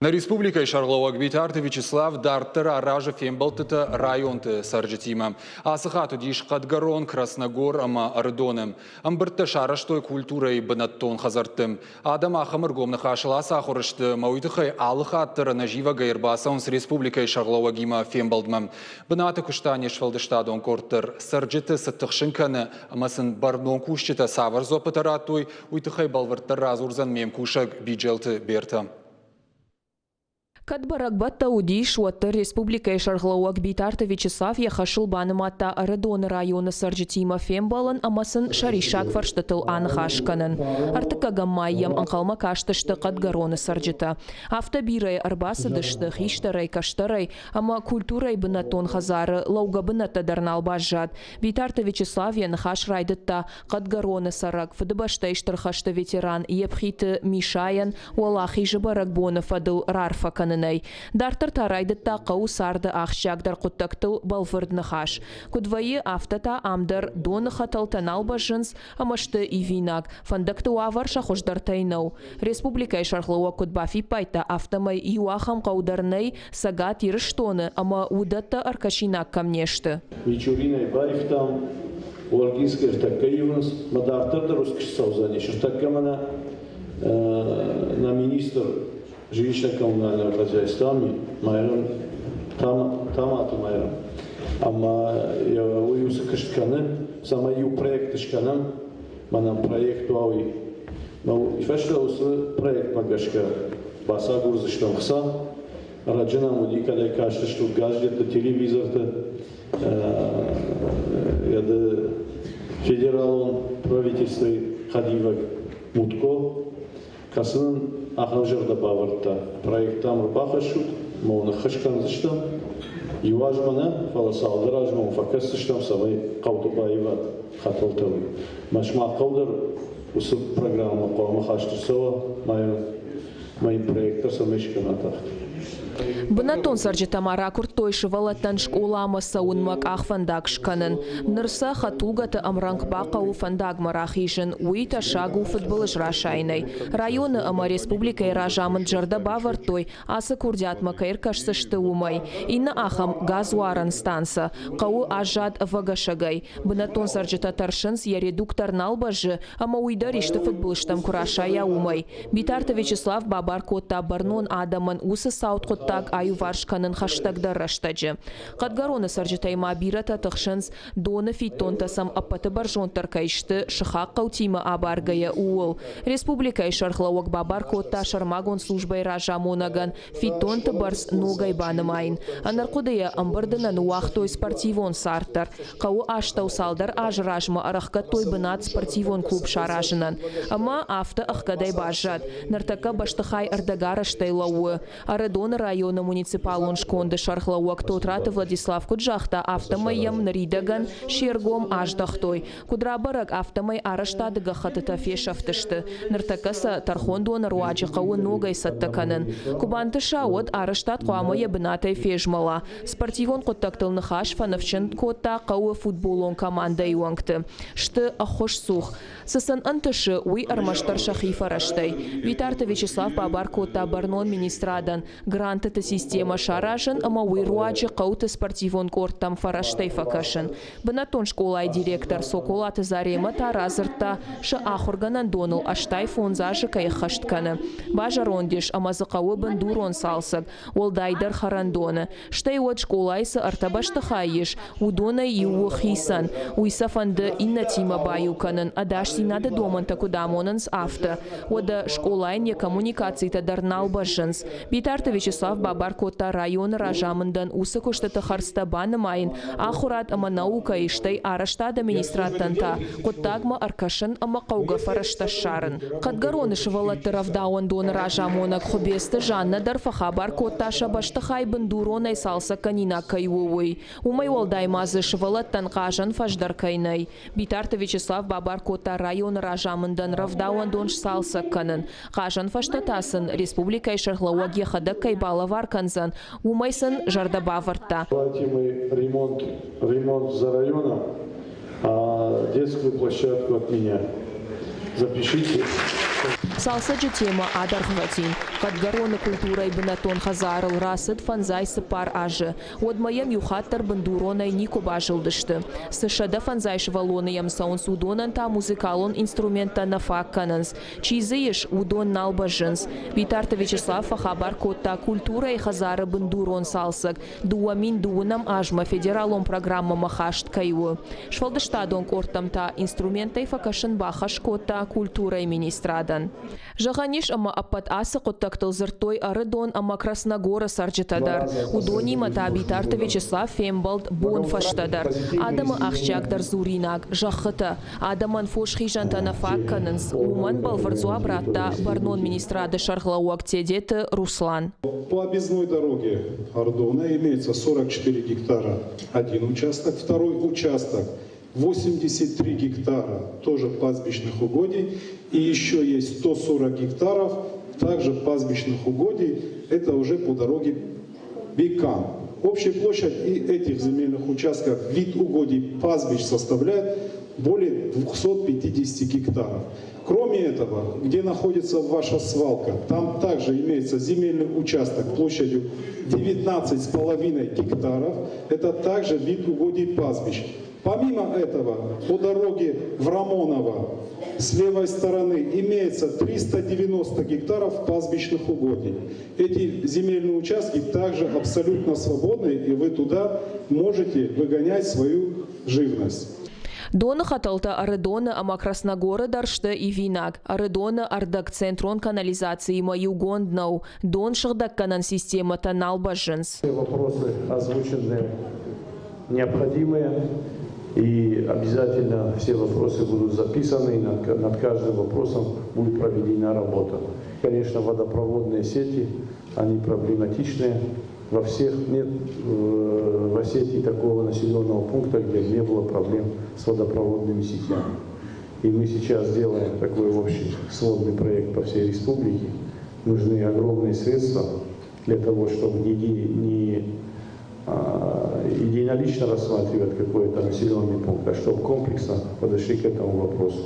Нӕ республикӕйы сӕргълӕууӕг Битарты Вячеслав дарддӕр аразы фембӕлдтытӕ районты цӕрджытимӕ. Ацы хатт уыдис Хъӕдгӕрон, Красногор ӕмӕ Ӕрыдоны. Ӕмбырдтӕ сарӕзтой культурӕйы бынӕттон хӕдзӕртты. Адӕм ахӕм ӕргом ныхасыл ацахуыр сты ӕмӕ уый тыххӕй алы хатт дӕр ӕнӕзивӕгӕй ӕрбацӕуынц республикӕйы сӕргълӕууӕгимӕ фембӕлдмӕ. Бынаты куыста не сфӕлдыстадон къорд дӕр. Цӕрджыты цы тыхсын кӕны ӕмӕ сын бӕрнон кусджытӕ цавӕр дзуӕппытӕ радтой, уый тыххӕй бӕлвырддӕр радзурдзӕн ме мкусӕг Биджелты Бертӕ. Кӕд бӕрӕгбӕттӕ уыдис, уӕддӕр республикӕйы сӕргълӕууӕг Битарты Вячеслав йӕ хӕсыл банымадта Ӕрыдоны районы цӕрджытимӕ фембӕлын ӕмӕ сын сӕ риссаг фӕрстытыл аныхас кӕнын. Ӕртыккӕгӕм май йӕм ӕнхъӕлмӕ кастысты Хъӕдгӕроны цӕрджытӕ. Афтӕ бирӕ ӕрбацыдысты хистӕрӕй-кӕстӕрӕй ӕмӕ культурӕйы бынӕттон хӕдзары лӕугӕ бынӕттӕ дӕр нал баззад. Битарты Вячеслав йӕ ныхас райдыдта Хъӕдгӕроны цӕрӕг Фыдыбӕстӕйы Стыр хӕсты ветеран Епхиты Мишайӕн Уӕлахизы бӕрӕгбоны фӕдыл раарфӕ кӕнынӕй. Дарддӕр та райдыдта хъӕуы царды ахсджиагдӕр хъуыддӕгтыл бӕлвырд ныхас. Куыд вӕййы, афтӕ та ам дӕр доны хӕтӕлтӕ нал бӕззынц ӕмӕ сты ивинаг, фӕндӕгты уавӕр сӕ хуыздӕртӕй нӕу. Республикӕйы сӕргълӕууӕг куыд бафиппайдта, афтӕмӕй иу ахӕм хъӕу дӕр нӕй Цӕгат Ирыстоны ӕмӕ уыдӕттӕ ӕркӕсинаг кӕм не сты. Мичуринӕй баивтам, Олгинскӕй ӕртӕккӕ ивынц, мӕ дарддӕр дӕр уыцы куыст цӕудзӕнис. Ӕртӕккӕ мӕнӕ нӕ министр жилищно-коммунального хозяйства Майрӕм Таматы Майрӕм ӕмӕ уый уыцы куыст кӕны, цӕмӕй иу проект скӕнӕм, мӕнӕн проект уа уый. Фӕстӕ уыцы проектмӕ гӕсгӕ бацагурдзыстӕм хца. Ӕрӕджы нӕм уыди, кӕдӕй кастыстут газетты, телевизорты, федералон правительствойы хӕдивӕг Мутко, кӕцы нын ахӕм зӕрдӕ бавӕрдта, проекттӕм ӕрбахӕссут, ӕмӕ уын ӕххуыс кӕндзыстӕм. Иу азмӕ нӕ, фӕлӕ цалдӕр азмӕ уын фӕкӕсдзыстӕм, цӕмӕй хъӕуты баиват хӕтӕлтӕ. Мӕ сымах хъӕу дӕр уыцы программӕ хъуамӕ хаст ӕрцӕуа мӕ йын проекттӕ цӕмӕй скӕна тагъд. Бынӕттон цӕрджытӕ ма ракуырдтой сывӕллӕттӕн скъоламӕ цӕуынмӕ къахвӕндаг скӕнын. Ныр сӕ хӕдтулгӕты ӕмрӕнхъ бахъӕуы фӕндагмӕ рахизын, уый тӕссаг у фыдбылыз расайынӕй. Районы ӕмӕ республикӕйы разамынд зӕрдӕ бавӕрдтой, ацы курдиатмӕ кӕй ӕркӕсдзысты, уымӕй. Иннӕ ахӕм газуарӕн станцӕ хъӕуы аззад ӕвӕгӕсӕгӕй. Бынӕттон цӕрджытӕ тӕрсынц, йӕ редуктор нал бӕззы ӕмӕ уый дӕр исты фыдбылызтӕм куы расайа, уымӕй. Битарты Вячеслав бабар кодта бӕрнон адӕмӕн уыцы цауд хъуыддаг аиуварс кӕнын хӕстӕгдӕр рӕстӕджы. Хъӕдгӕроны цӕрджытӕй ма бирӕтӕ тыхсынц, доны фиддонтӕ сӕм ӕппӕты бӕрзонддӕр кӕй сты сыхаг хъӕутимӕ абаргӕйӕ, ууыл. Республикӕйы сӕргълӕууӕг бабар кодта сӕрмагонд службӕйы разамонӕгӕн фиддонты бӕрц ногӕй банымайын. Ӕнӕрхъуыдыйӕ ӕмбырды нӕ ныууагътой спортивон цард дӕр. Хъӕуы астӕу цалдӕр азы размӕ ӕрӕхгӕдтой бынат спортивон клуб саразынӕн. Ӕмӕ афтӕ ӕхгӕдӕй баззад. Ныртӕккӕ бӕстыхай ӕрдӕгарӕзтӕй лӕууы. Ӕрыдоны районы муниципалон сконды сӕргълӕууӕг Тотраты Владислав куыд загъта, афтӕмӕй йӕм ныридӕгӕн се ргом аздӕхтой. Куыд рабӕрӕг, афтӕмӕй арӕзтады гӕххӕттытӕ фесӕфтысты. Ныртӕккӕ сӕ тӕрхондоны руаджы хъӕуы ногӕй цӕттӕ кӕнын. Куы бантыса, уӕд арӕзтад хъуамӕ йӕ бынатӕй фезмӕла. Спортивон хъуыддӕгтыл ныхас фӕныфсджын кодта хъӕуы футболон командӕйы уӕнгты. Сты ӕххуысцух. Цы сын ӕнтысы, уый ӕрмӕстдӕр сӕхи фӕрӕзтӕй. Битарты Вячеслав бабар кодта бӕрнон министрадӕн грантыты системӕ саразын ӕмӕ уый руаджы хъӕуты спортивон къордтӕм фӕрӕзтӕй фӕкӕсын. Бынӕттон скъолайы директор Соколаты Заремӕ та радзырдта, сӕ ахуыргӕнӕндоныл 85 азы кӕй ӕххӕст кӕны. Базӕронд ис ӕмӕ дзы хъӕуы бындурон цалцӕг, уӕлдайдӕр хӕрӕндоны. Стӕй уӕд скъолайы цы ӕртӕ бӕстыхайы ис, уыдонӕй иу у хицӕн. Уый сӕ фӕнды иннӕтимӕ баиу кӕнын, ӕдасдзинады домӕнтӕ куыд амонынц, афтӕ. Уӕдӕ скъолайӕн йӕ коммуникацитӕ дӕр нал бӕззынц. Битарты Вячеслав бабар кодта районы разамындӕн уыцы куыстыты хӕрдзтӕ банымайын, ахуырад ӕмӕ наукӕйы, стӕй арӕзтады министрадтӕн та хъуыддагмӕ ӕркӕсын ӕмӕ хъӕугӕ фӕрӕзтӕ ссарын. Хъӕдгӕроны сывӕллӕтты рӕвдауӕндоны разамонӕг Хуыбецты Жаннӕ дӕр фӕхабар кодта, сӕ бӕстыхай бындуронӕй цалцӕггӕнинаг кӕй у, уый. Уымӕй уӕлдай ма дзы сывӕллӕттӕн хъазӕн фӕз дӕр кӕй нӕй. Битарты Вячеслав бабар кодта районы разамындӕн рӕвдауӕндон сцалцӕг кӕнын. Хъазӕн фӕзтӕ та сын республикӕйы сӕргълӕууӕг йӕхӕдӕг кӕй балӕвар кӕндзӕн, уымӕй сын зӕрдӕ бавӕрдта. Платим ремонт, ремонт за районом, а детскую площадку от меня. Запишите. Цалцӕджы темӕ адӕргъвӕтин. Хъӕдгӕроны культурӕйы бынӕттон хӕдзарыл рацыд 54 азы. Уӕдмӕ йӕм иу хатт дӕр бындуронӕй никуы базылдысты. Цы 150 сывӕллоны йӕм цӕуынц, уыдонӕн та музыкалон инструменттӕ нӕ фаг кӕнынц. Чи дзы ис, уыдон нал бӕззынц. Битарты Вячеслав фӕхабар кодта культурӕйы хӕдзары бындурон цалцӕг 2009 азмӕ федералон программӕмӕ хаст кӕй у. Сфӕлдыстадон къордтӕм та инструменттӕй фӕкӕсын бахӕс кодта культурӕйы министрадӕн. Зӕгъӕн ис, ӕмӕ ӕппӕт ацы хъуыддӕгтыл дзырдтой Ӕрыдон ӕмӕ Красногоры цӕрджытӕ дӕр. Уыдонимӕ та Битарты Вячеслав фембӕлд бон фӕстӕдӕр. Адӕмы ахсджиагдӕр дзуринаг, зӕххытӕ. Адӕмӕн фосхизӕнтӕ нӕ фаг кӕнынц, уымӕн бӕлвырд дзуапп радта бӕрнон министрады сӕргълӕууӕг Тедеты Руслан. По объездной дороге Ардона имеется 44 гектара один участок, второй участок 83 гектара тоже пастбищных угодий, и еще есть 140 гектаров также пастбищных угодий, это уже по дороге Бикан. Общая площадь и этих земельных участков вид угодий пастбищ составляет более 250 гектаров. Кроме этого, где находится ваша свалка, там также имеется земельный участок площадью 19,5 гектаров. Это также вид угодий пастбищ. Помимо этого, по дороге в Рамоново с левой стороны имеется 390 гектаров пастбищных угодий. Эти земельные участки также абсолютно свободны, и вы туда можете выгонять свою живность. Доны хӕтӕлтӕ Ӕрыдоны ӕмӕ Красногоры дӕр сты ивинаг. Ӕрыдоны ӕрдӕгцентрон канализациимӕ иугонд нӕу. Дон сыгъдӕггӕнӕн системӕтӕ нал бӕззынц. Вопросы озвученные необходимые. И обязательно все вопросы будут записаны, и над каждым вопросом будет проведена работа. Конечно, водопроводные сети, они проблематичные. Во всех нет в Осетии такого населенного пункта, где не было проблем с водопроводными сетями. И мы сейчас делаем такой общий сводный проект по всей республике. Нужны огромные средства для того, чтобы не единолично рассматривать какой-то населенный пункт, а чтобы комплексно подошли к этому вопросу.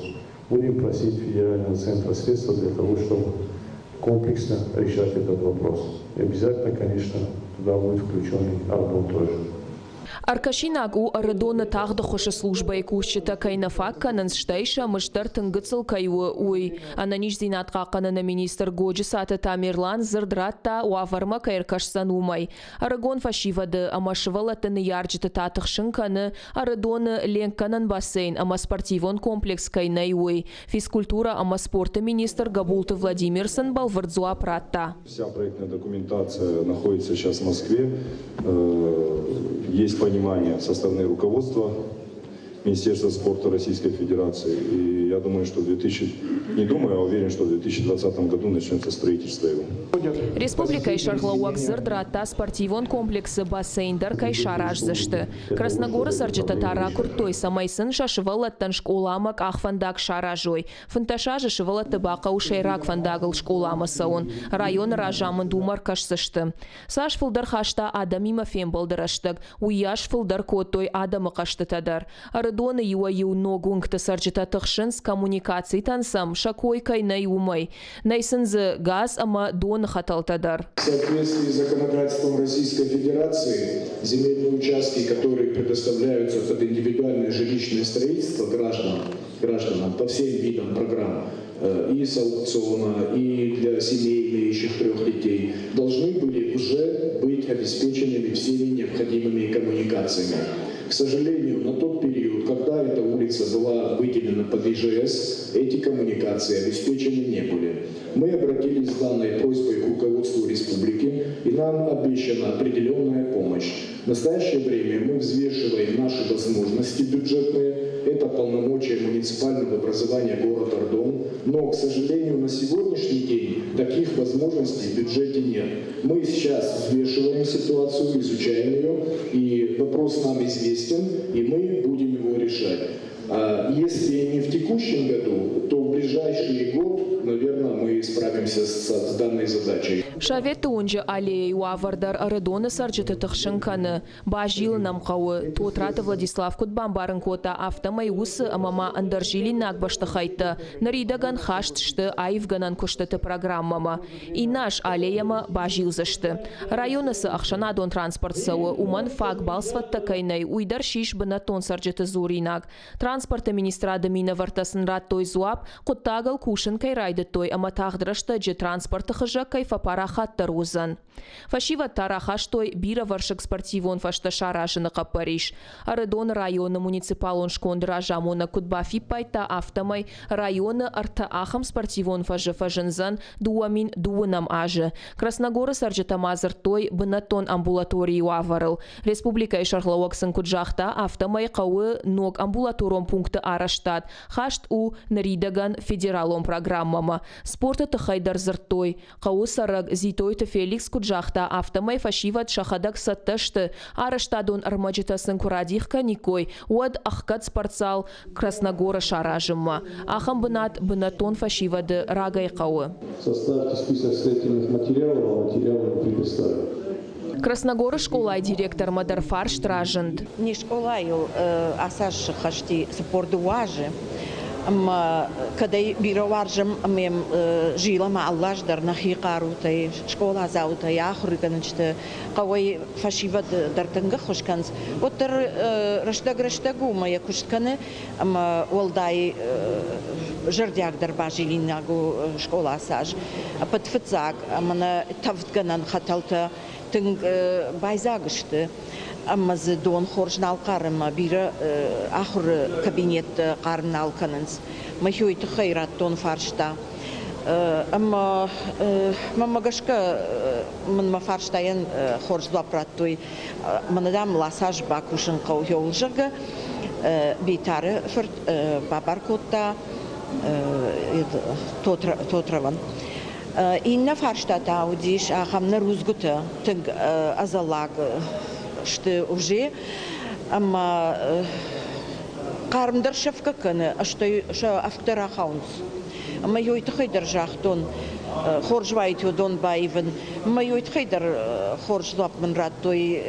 Будем просить федерального центра средства для того, чтобы комплексно решать этот вопрос. И обязательно, конечно, туда будет включен и Ардон тоже. Ӕркӕсинаг у Ӕрыдоны тагъд ӕххуысы службӕйы кусджытӕ кӕй нӕ фаг кӕнынц, стӕй сӕ мызд дӕр тынг гыццыл кӕй у, уый. Ӕнӕниздзинад хъахъхъӕныны министр Годжысаты Тамерлан дзырд радта, уавӕрмӕ кӕй ӕркӕсдзӕн, уымӕй. Ӕрыгон фӕсивӕды ӕмӕ сывӕллӕтты ныййарджыты та тыхсын кӕны, Ӕрыдоны ленкгӕнӕн бассейн ӕмӕ спортивон комплекс кӕй нӕй, уый. Физкультурӕ ӕмӕ спорты министр Гӕбулты Владимир сын бӕлвырд дзуапп радта. Вся проектная документация находится сейчас в Москве. Есть понимание со стороны руководства Министерства спорта Российской Федерации. И я думаю, что в 2000, не думаю, а уверен, что в 2020 году начнется строительство его. Республикӕйы сӕргълӕууӕг дзырд радта спортивон комплексы бассейн дӕр кӕй сараздзысты. Красногоры цӕрджытӕ та ракуырдтой, цӕмӕй сын сӕ сывӕллӕттӕн скъоламӕ къахвӕндаг саразой. 15 азы сывӕллӕтты бахъӕуы сӕйраг фӕндагыл скъоламӕ цӕуын. Районы разамынд уымӕ ӕркӕсдзысты. Цас фылдӕр хаста адӕмимӕ фембӕлды рӕстӕг, уыйас фылдӕр кодтой адӕмы хъӕстытӕ дӕр. Ӕрыдоны иуӕй-иу ног уынгты цӕрджытӕ тыхсынц, коммуникацитӕн сӕм сӕ кой кӕй нӕй, уымӕй. Нӕй сын дзы газ ӕмӕ доны хӕтӕлтӕ дӕр. В соответствии с законодательством Российской Федерации земельные участки, которые предоставляются под индивидуальное жилищное строительство гражданам по всем видам программ, и с аукциона, и для семей, имеющих трех детей, должны были уже быть обеспеченными всеми необходимыми коммуникациями. К сожалению, на тот период, когда эта улица была выделена под ИЖС, эти коммуникации обеспечены не были. Мы обратились с данной просьбой к руководству республики, и нам обещана определенная помощь. В настоящее время мы взвешиваем наши возможности бюджетные, это полномочия муниципального образования город Ардон, но, к сожалению, на сегодняшний день таких возможностей в бюджете нет. Мы сейчас взвешиваем ситуацию, изучаем ее, и вопрос нам известен, и мы будем его решать. А если не в текущем году, то в ближайший год, наверное, мы справимся с данной задачей. Советты уынджы аллеяйы уавӕр дӕр Ӕрыдоны цӕрджыты тыхсын кӕны. Базилын ӕм хъӕуы. Тотраты Владислав куыд бамбарын кодта, афтӕмӕй уыцы ӕмӕ ма ӕндӕр зилинаг бӕстыхӕйттӕ ныридӕгӕн хаст сты аивгӕнӕн куыстыты программӕмӕ. Иннӕ аз аллеямӕ базилдзысты. Районы цы ӕхсӕнадон транспорт цӕуы, уымӕн фаг балцвӕдтӕ кӕй нӕй, уый дӕр сис бынӕттон цӕрджыты дзуринаг. Транспорты министрады минӕвӕрттӕ сын радтой дзуапп, хъуыддагыл кусын кӕй райдыдтой ӕмӕ тагъд рӕстӕджы транспорты хызӕг кӕй фӕпарахатдӕр уыдзӕн. Фӕсивӕд та рахастой бирӕвӕрсыг спортивон фӕзтӕ саразыны хъӕппӕрис. Ӕрыдоны районы муниципалон сконды разамонӕг куыд бафиппайдта, афтӕмӕй районы ӕртӕ ахӕм спортивон фӕзы фӕзындзӕн 2020 азы. Красногоры цӕрджытӕ ма дзырдтой бынӕттон амбулаторийы уавӕрыл. Республикӕйы сӕргълӕууӕг сын куыд загъта, афтӕмӕй хъӕуы ног амбулаторон пункты арӕзтад хаст у ныридӕгӕн федералон программӕмӕ. Спорты тыххӕй дӕр дзырдтой. Хъӕуы цӕрӕг Дзитойты Феликс куыд загъта, афтӕмӕй фӕсивӕд сӕхӕдӕг цӕттӕ сты, арӕзтадон ӕрмӕджытӕ сын куы радих кӕниккой, уӕд ӕхгӕд спортзал Красногоры саразынмӕ. Ахӕм бынат бынӕттон фӕсивӕды рагӕй хъӕуы. Составьте список строительных материалов, а материалы мы предоставим. Красногоры скъолайы директормӕ дӕр фарст разынд. Не скъолайыл ацы аз сыххӕсти 42 азы, ӕмӕ кӕд ӕй бирӕ уарзӕм ӕмӕ йӕм зилӕм алы аз дӕр нӕхи хъарутӕй, скъоладзаутӕй, ахуыргӕнджыты, хъӕуӕй фӕсивӕд дӕр тынг ӕххуыс кӕнынц, уӕддӕр рӕстӕг-рӕстӕг уымӕ йӕ куыст кӕны ӕмӕ уӕлдай зӕрдиагдӕр базилинаг у скъола ацы аз. Ӕппӕт фыццаг ӕмӕ нӕ тӕвдгӕнӕн хӕтӕлтӕ тынг байдзаг сты ӕмӕ дзы дон хорз нал хъары ӕмӕ бирӕ ахуыры кабинетты хъарм нал кӕнынц. Мӕхи уый тыххӕй радтон фарста. Ӕмӕ мӕнмӕ гӕсгӕ мын мӕ фарстайӕн хорз дзуапп радтой. Мӕнӕ, дам, ласаж бакусын хъӕуы, зӕгъгӕ, Битары фырт бабар кодта Тотровӕн. Иннӕ фарста та уыдис ахӕм, нӕ рудзгуытӕ тынг ӕдзӕллаг сты уже ӕмӕ хъармдӕр сӕфгӕ кӕны, стӕй сӕ ӕвгтӕ рахауынц. Ӕмӕ уый тыххӕй дӕр загътон, хорз уаид уыдон баивын. Ӕмӕ уый тыххӕй дӕр хорз дзуапп мын радтой.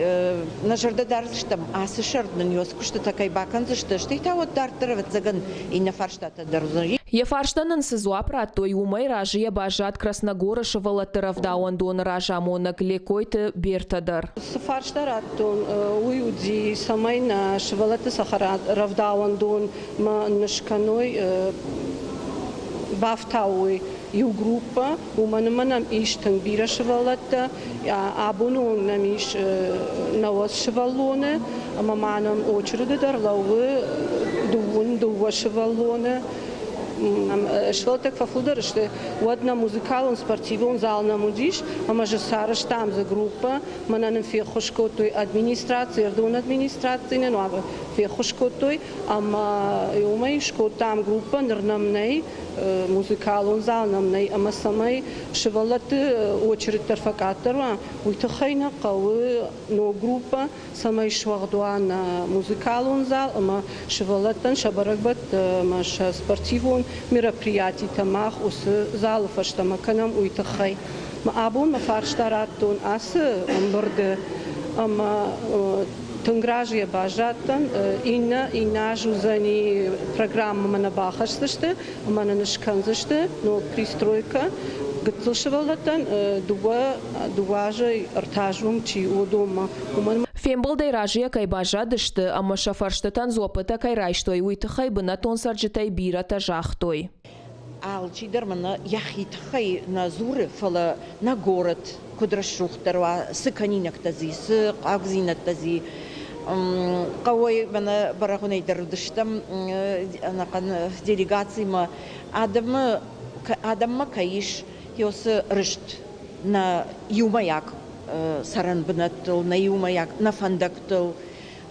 Нӕ зӕрдӕ дардзыстӕм, ацы сӕрд нын уыцы куыстытӕ кӕй бакӕндзысты, стӕй та уӕд дарддӕр, ӕвӕццӕгӕн, иннӕ фарстатӕ дӕр уыдзӕн. Йӕ фарстӕн ын цы дзуапп радтой, уымӕй разыйӕ баззад Красногоры сывӕллӕтты рӕвдауӕндоны разамонӕг Лекойты Бертӕ дӕр. Цы фарста радтон, уый уыди, цӕмӕй нӕ сывӕллӕтты цӕхӕрӕвдауӕндонмӕ ныскӕной, бафтауой иу группӕ, уымӕн ӕмӕ нӕм ис тынг бирӕ сывӕллӕттӕ. Абоны онг нӕм ис 90 сывӕллоны, ӕмӕ ма нӕм очереды дӕр лӕууы дыууын дыууӕ сывӕллоны. Сывӕллӕттӕ фӕфылдӕр сты, уӕд нӕ музыкалон спортивон зал нӕм уыдис, ӕмӕ дзы сарӕзтам дзы группӕ. Мӕнӕ нын феххуыс кодтой администраци, ӕрдон администраци нын феххуыс кодтой, ӕмӕ уымӕй скодтам группӕ, ныр нӕм нӕй музыкалон зал нӕм нӕй, ӕмӕ цӕмӕй сывӕллӕтты очередь дӕр фӕкъаддӕр уа, уый тыххӕй нӕ хъӕуы ног группӕ, цӕмӕй суӕгъд уа нӕ музыкалон зал ӕмӕ сывӕллӕттӕн сӕ бӕрӕгбӕттӕ ӕмӕ сӕ спортивон мероприятитӕ мах уыцы залы фӕстӕмӕ кӕнӕм, уый тыххӕй. Абон мӕ фарста радтон ацы ӕмбырды ӕмӕ тынг разыйӕ баззадтӕн. Иннӕ иннӕ аз уыдзӕни программӕмӕ нӕ бахӕсдзысты ӕмӕ нын скӕндзысты ног пристройкӕ гыццыл сывӕллӕттӕн дыууӕ дыууӕ азӕй ӕртӕ азы онг чи у, уыдонмӕ. Уымӕн Фембӕлдӕй разыйӕ кӕй баззадысты ӕмӕ сӕ фӕрстытӕн дзуаппытӕ кӕй райстой, уый тыххӕй бынӕттон цӕрджытӕй бирӕтӕ загътой. Алчидӕр мын йӕхи тыххӕй нӕ дзуры, фӕлӕ нӕ горӕт куыд рӕсугъддӕр уа, цы кӕнинӕгтӕ дзы, цы хъуагдзинӕдтӕ дзы. Хъӕуӕй мӕнӕ Бӕрӕгъуынӕй дӕр уыдыстӕм ӕнӕхъӕн делегациимӕ. Адӕмы, адӕммӕ кӕй ис уыцы рыст нӕ иумӕйаг цӕрӕн бынӕттыл, нӕ иумӕйаг нӕ фӕндӕгтыл,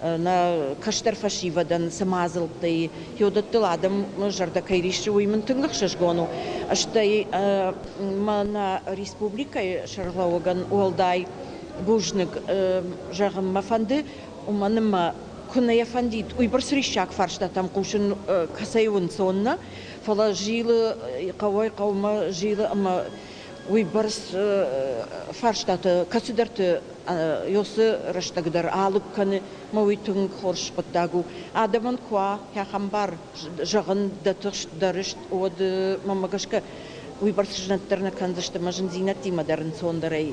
нӕ кӕстӕр фӕсивӕдӕн цы мадзӕлттӕ и, уыдӕттыл адӕмы зӕрдӕ кӕй риссы, уый мын тынг ӕхсызгон у. Стӕй мӕ нӕ республикӕйы сӕргълӕууӕгӕн уӕлдай бузныг зӕгъын мӕ фӕнды, уымӕн ӕмӕ куы нӕ йӕ фӕндид уыйбӕрц риссаг фарстатӕм хъусын кӕцӕй у ӕнцон нӕ, Фӕлӕ зилы хъӕуӕй хъӕумӕ зилы ӕмӕ уыйбӕрц фарстатӕ кӕцыдӕрты ёсы рӕстӕг дӕр алыг кӕны, мӕ уый тынг хорз хъуыддаг у. Адӕмӕн куы уа ахӕм бар зӕгъын дӕ тыхст, дӕ рыст, уӕд мӕнмӕ гӕсгӕ уыйбӕрц знӕтдӕр нӕ кӕндзысты ӕмӕ зындзинӕдтимӕ дӕр ӕнцондӕрӕй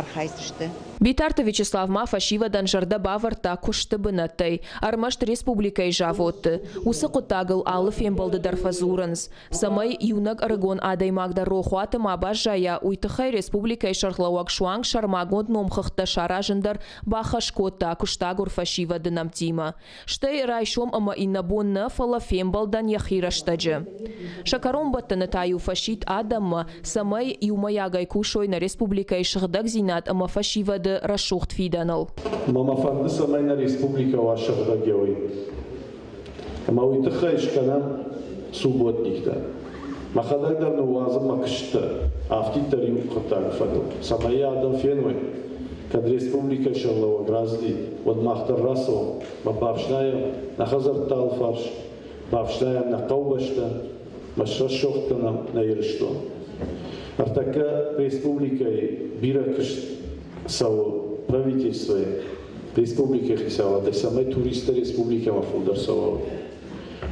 архайдзысты. Битарты Вячеслав ма фӕсивӕдӕн зӕрдӕ бавӕрдта куысты бынӕттӕй, ӕрмӕст республикӕйы заводты. Уыцы хъуыддагыл алы фембӕлды дӕр фӕдзурынц. Цӕмӕй иунӕг ӕрыгон адӕймаг дӕр рохуаты ма баззайа, уый тыххӕй республикӕйы сӕргълӕууӕг суанг сӕрмагонд номхыгъдтӕ саразын дӕр бахӕс кодта куыстагур фӕсивӕды нӕмттимӕ. Стӕй райсом ӕмӕ иннӕбон нӕ, фӕлӕ фембӕлдӕн йӕхи рӕстӕджы. Сӕ кӕронбӕттӕны та-иу фӕсидт адӕммӕ, цӕмӕй иумӕйагӕй кусой нӕ республикӕйы сыгъдӕгдзинад ӕмӕ фӕсивӕды рӕсугъд фидӕныл. Ма мӕ фӕнды, цӕмӕй нӕ республикӕ уа сыгъдӕгӕй. Ӕмӕ уый тыххӕй скӕнӕм субботниктӕ. Мӕхӕдӕг дӕр ныууадзын мӕ куыстытӕ афтиддӕр иу хъуыддаджы фӕдыл, цӕмӕй йӕ адӕм феной, кӕд республикӕйы сӕргълӕууӕг рацыди, уӕд мах дӕр рацӕуӕм мӕ бафснайӕм нӕ хӕдзӕртты алфарс, бафснайӕм нӕ хъӕубӕстӕ, мӕ срӕсугъд кӕнӕм нӕ Ирыстон. Ӕртӕккӕ республикӕйы бирӕ куыст цӕуы правительствойы, республикӕйы хицауадӕй, цӕмӕй туристтӕ республикӕмӕ фылдӕр цӕуой.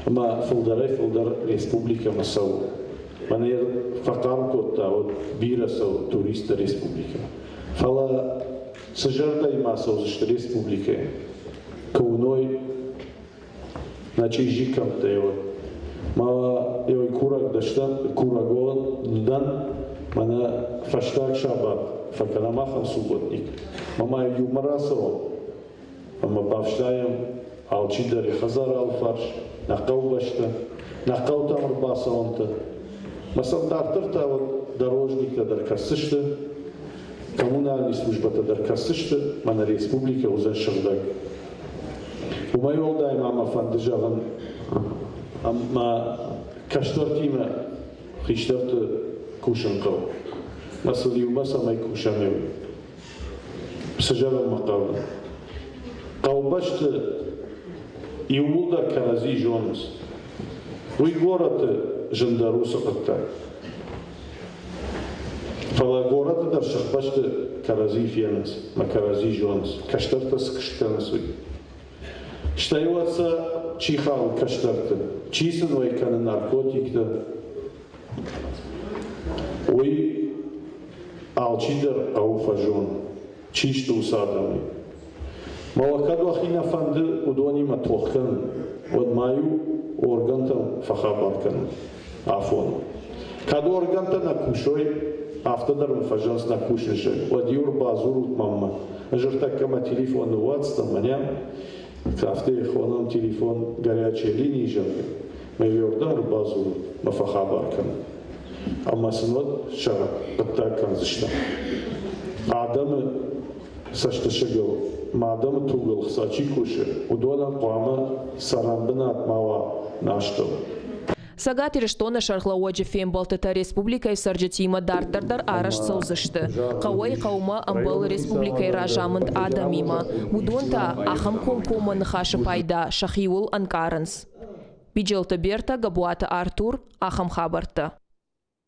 Ӕмӕ фылдӕрӕй-фылдӕр республикӕмӕ цӕуы. Мӕнӕ фӕхъӕр кодта, уӕд бирӕ цӕуы туристтӕ республикӕмӕ. Фӕлӕ цы зӕрдӕимӕ цӕудзысты республикӕйы, куы уыной нӕ чъизи кӕмттӕй уӕд. Ма еуй курӕг дӕстӕн, курӕгон дӕн, мӕнӕ фӕстаг сабат фӕкӕнӕм ахӕм субботник. Ма ма иумӕ рацӕуӕм ӕмӕ бафснайӕм алчидӕр йӕ хӕдзары алфарс, нӕ хъӕубӕстӕ, нӕ хъӕутӕм ӕрбацӕуӕнтӕ. Мӕ сӕм дарддӕр та уӕд дорожниктӕ дӕр кӕсдзысты, коммунальный службӕтӕ дӕр кӕсдзысты, мӕнӕ республикӕ уыдзӕн сыгъдӕг. Уымӕй уӕлдай ма мӕ фӕнды зӕгъын, ӕмӕ кӕстӕртимӕ хистӕрты кусын хъӕуы. Мӕ сыл иумӕ цӕмӕй кусӕм, уый. Цы зӕгъын мӕ хъӕуы? Хъӕубӕсты иууылдӕр кӕрӕдзи зонынц. Уый горӕты зындӕр уыцы хъуыддаг. Фӕлӕ горӕты дӕр сыхбӕсты кӕрӕдзи фенынц мӕ кӕрӕдзи зонынц, кӕстӕртӕ цы куыст кӕнынц, уый. Стӕй уӕд сӕ чи хауы кӕстӕрты, чи сын уӕй кӕны наркотиктӕ, уый алчидӕр хъӕуы фӕзоны, чи сты уыцы адӕмӕй. Фӕлӕ кӕд уӕхи нӕ фӕнды уыдонимӕ тох кӕнын, уӕд ма-иу органтӕм фӕхабар кӕнут афоныл. Кӕд органтӕ нӕ кусой, афтӕ дӕр мын фӕзӕгъынц нӕ кусынзӕг, уӕд-иу ӕрбадзурут мӕнмӕ. Ӕз ӕртӕккӕ мӕ телефон ныууадздзӕн мӕнӕ, афтӕ йӕ хонӕм телефон горячая линии, зӕгъгӕ. Мӕ уӕрдӕм ӕрбадзурут, мӕ фӕхабар кӕнын. Ӕмӕ сын уӕд сӕ хъуыддаг кӕндзыстӕм. Адӕмы цӕстысыгыл ма адӕмы тугыл хца чи кусы, уыдонӕн хъуамӕ цӕрӕнбынат ма уа нӕ астӕу. Цӕгат Ирыстоны сӕргълӕууӕджы фембӕлдтытӕ республикӕйы цӕрджытимӕ дарддӕр дӕр арӕзт цӕудзысты. Хъӕуӕй хъӕумӕ ӕмбӕлы республикӕйы разамынд адӕмимӕ. Уыдон та ахӕм комкоммӕ ныхасы пайда сӕхиуыл ӕнкъарынц. Биджелты Бертӕ, Габуаты Артур, ахӕм хабӕрттӕ.